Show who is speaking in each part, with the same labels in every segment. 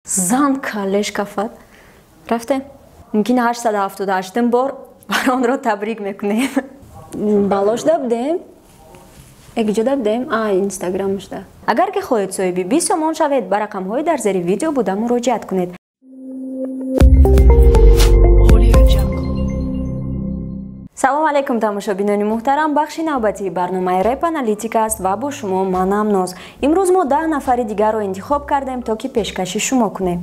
Speaker 1: Зан калеш кафад. Рафтем. Мумкин 878 бор Баронро табрик мекунем. Балош дабдем. Эгиҷо дабдем? А, инстаграмшда. Агар ки хоҳед соҳиби 20 сомон шавед, ба рақамҳои дар зери видео буда муроҷиат кунед. Салом алейкум, тамошобинони муҳтарам. Бахши навбатии барномаи Реп Аналитика аст ва бо шумо манам Ноз. Имрӯз мо 10 нафари дигарро интихоб кардем, то ки пешкаши шумо кунем.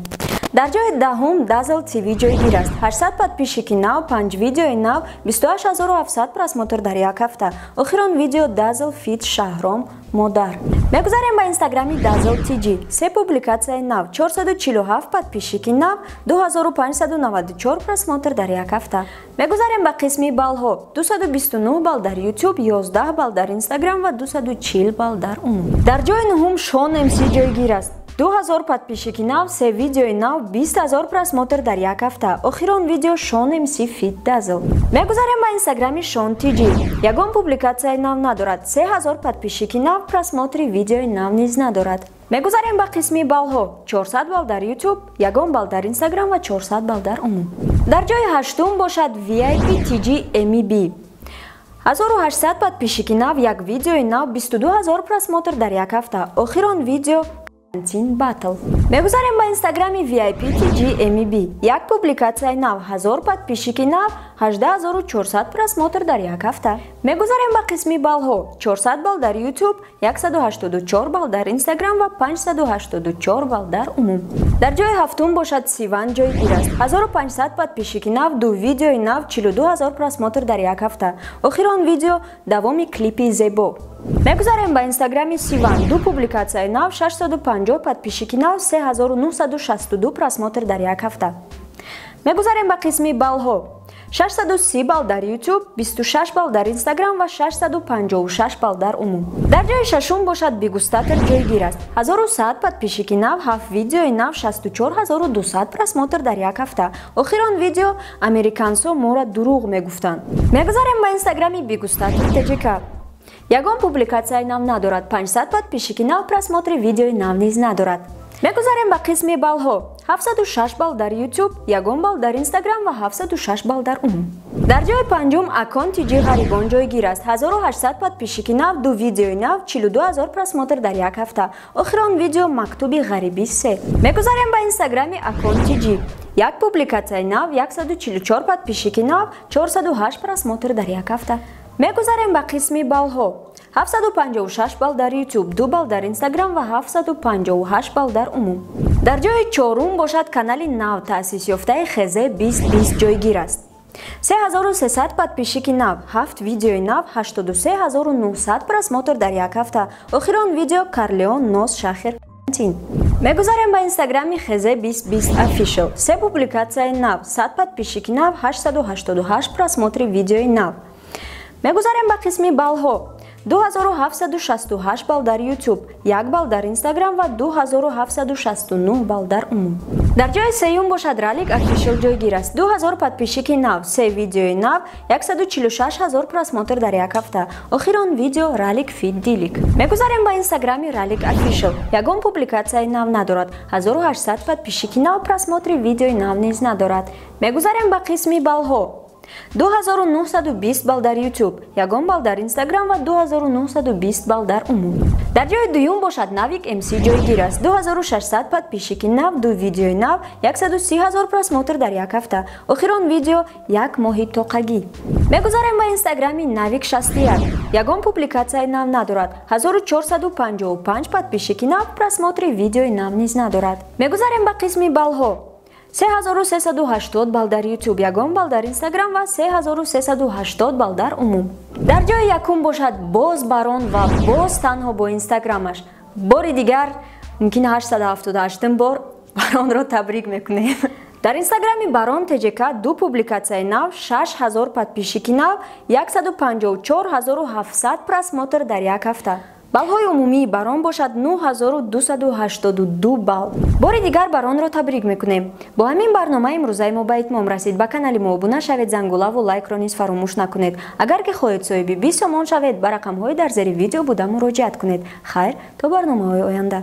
Speaker 1: Дар ҷои даҳум Dazzle TV ҷойгир аст. 800 подписчики нав, 5 видеои нав, 28700 просмотр дар як ҳафта. Охирон видео Dazzle Fit Шаҳром Модар. Мегузарем ба инстаграми Dazzle TG. 3 публикатсияи нав, 447 подписчики нав, 2594 просмотр дар як ҳафта. Мегузарем ба қисми баллҳо. 229 балл дар YouTube, 11 балл дар Instagram ва 240 балл дар умум. Дар ҷои нуҳум Шон MC ҷойгир аст. 2000 подписчики нав, 3 видеои нав, 20000 просмотр дар як ҳафта. Охирон видео Шон MC Fit Dazzle. Мегузарем ба инстаграми Шон TG. Ягон публикатсияи нав надорад. 3000 подписчики нав, просмотри видеои нав низ надорад. Мегузарем ба қисми баллҳо. 400 балл дар YouTube, ягон балл дар Instagram ва 400 балл дар умум. Дар ҷои ҳаштум бошад VIP TG MEB. 1800 подписчики нав, як видеои нав, 22000 просмотр дар як ҳафта. Охирон видео Карантин Батл. Мегузарем ба инстаграми VIP TG MEB. Як публикатсияи нав, 1000 подписчики нав, 18400 просмотр дар як ҳафта. Мегузарем ба қисми баллҳо. 400 балл дар YouTube, 184 балл дар Instagram ва 584 балл дар умум. Дар ҷои ҳафтум бошад Сиван ҷойгир аст. 1500 подписчики нав, 2 видеои нав, 42000 просмотр дар як ҳафта. Охирон видео давоми клипи зебо. Мегузарем ба инстаграми Сиван. 2 публикатсияи нав, 650 подписчики нав, 3962 просмотр дар як ҳафта. Мегузарем ба қисми баллҳо. 630 балл дар YouTube, 26 балл дар Instagram ва 656 балл дар умум. Дар ҷои шашум бошад Бигустатор ҷойгир аст. 1100 подписчики нав, 7 видеои нав, 64200 просмотр дар як ҳафта. Охирон видео Американсо мора дурӯғ мегуфтанд. Мегузарем ба инстаграми Бигустатор ТЖК. Ягон публикатсияи нав надорад. 500 подписчики нав, просмотри видеои нав низ надорад. Мегузарем ба қисми баллҳо. 706 балл дар YouTube, ягон балл дар Instagram ва 706 балл дар умум. Дар ҷои панҷум Акон TG Ғарибон ҷойгир аст. 1800 подписчики нав, 2 видеои нав, 42000 просмотр дар як ҳафта. Охирон видео Мактуби ғарибӣ 3. Мегузарем ба инстаграми Акон TG. Як публикатсияи нав, 144 подписчики нав, 408 просмотр дар як ҳафта. Мегузарем ба қисми баллҳо. 756 балл дар YouTube, 2 балл дар Instagram ва 758 балл дар умум. Дар ҷои чорум бошад канали нав таъсисёфтаи ХЗ 2020 ҷойгир аст. 3300 подписчики нав, 7 видеои нав, 83900 просмотр дар як ҳафта. Охирон видео Карлеон Нос Шахер Карантин. Мегузарем ба инстаграми ХЗ 2020 Official. 3 публикатсияи нав, 100 подписчики нав, 888 просмотри видеои нав. Мегузарем ба қисми баллҳо. 2768 балл дар YouTube, 1 балл дар Instagram ва 2769 балл дар умум. Дар ҷои сеюм бошад Ралик Official ҷойгир аст. 2000 подписчики нав, 3 видеои нав, 146000 просмотр дар як ҳафта. Охирон видео Ралик Fit Дилик. Мегузарем ба инстаграми Ралик Official. Ягон публикатсияи нав надорад. 1800 подписчики нав, просмотри видеои нав низ надорад. Мегузарем ба қисми баллҳо. 2920 балл дар YouTube, ягон балл дар Instagram ва 2920 балл дар умум. Дар ҷои дуюм бошад Навик MC ҷойгир аст. 2600 подписчики нав, 2 видеои нав, 130000 просмотр дар як ҳафта. Охирон видео як моҳи тоқагӣ. Мегузарем ба инстаграми Навик 61. Ягон публикатсияи нав надорад. 1455 подписчики нав, просмотри видеои нав низ надорад. Мегузарем ба қисми баллҳо. 3380 балл дар YouTube, ягон балл дар Instagram ва 3380 балл дар умум. Дар ҷои якум бошад боз Барон ва боз танҳо бо инстаграмаш. Бори дигар, мумкин 878 бор Баронро табрик мекунем. Дар инстаграми Барон ТЖК 2 публикатсияи нав, 6000 подписчики нав, 154700 просмотр дар як ҳафта. Баллҳои умумии Барон бошад 9282 балл. Бори дигар Баронро табрик мекунем. Бо ҳамин барнома имрӯзаи мо ба итмом расид. Ба канали мо обуна шавед, зангулаву лайкро низ фаромӯш накунед. Агар ки хоҳед соҳиби 20 сомон шавед, ба рақамҳои дар зери видео буда муроҷиат кунед. Хайр, то барномаҳои оянда.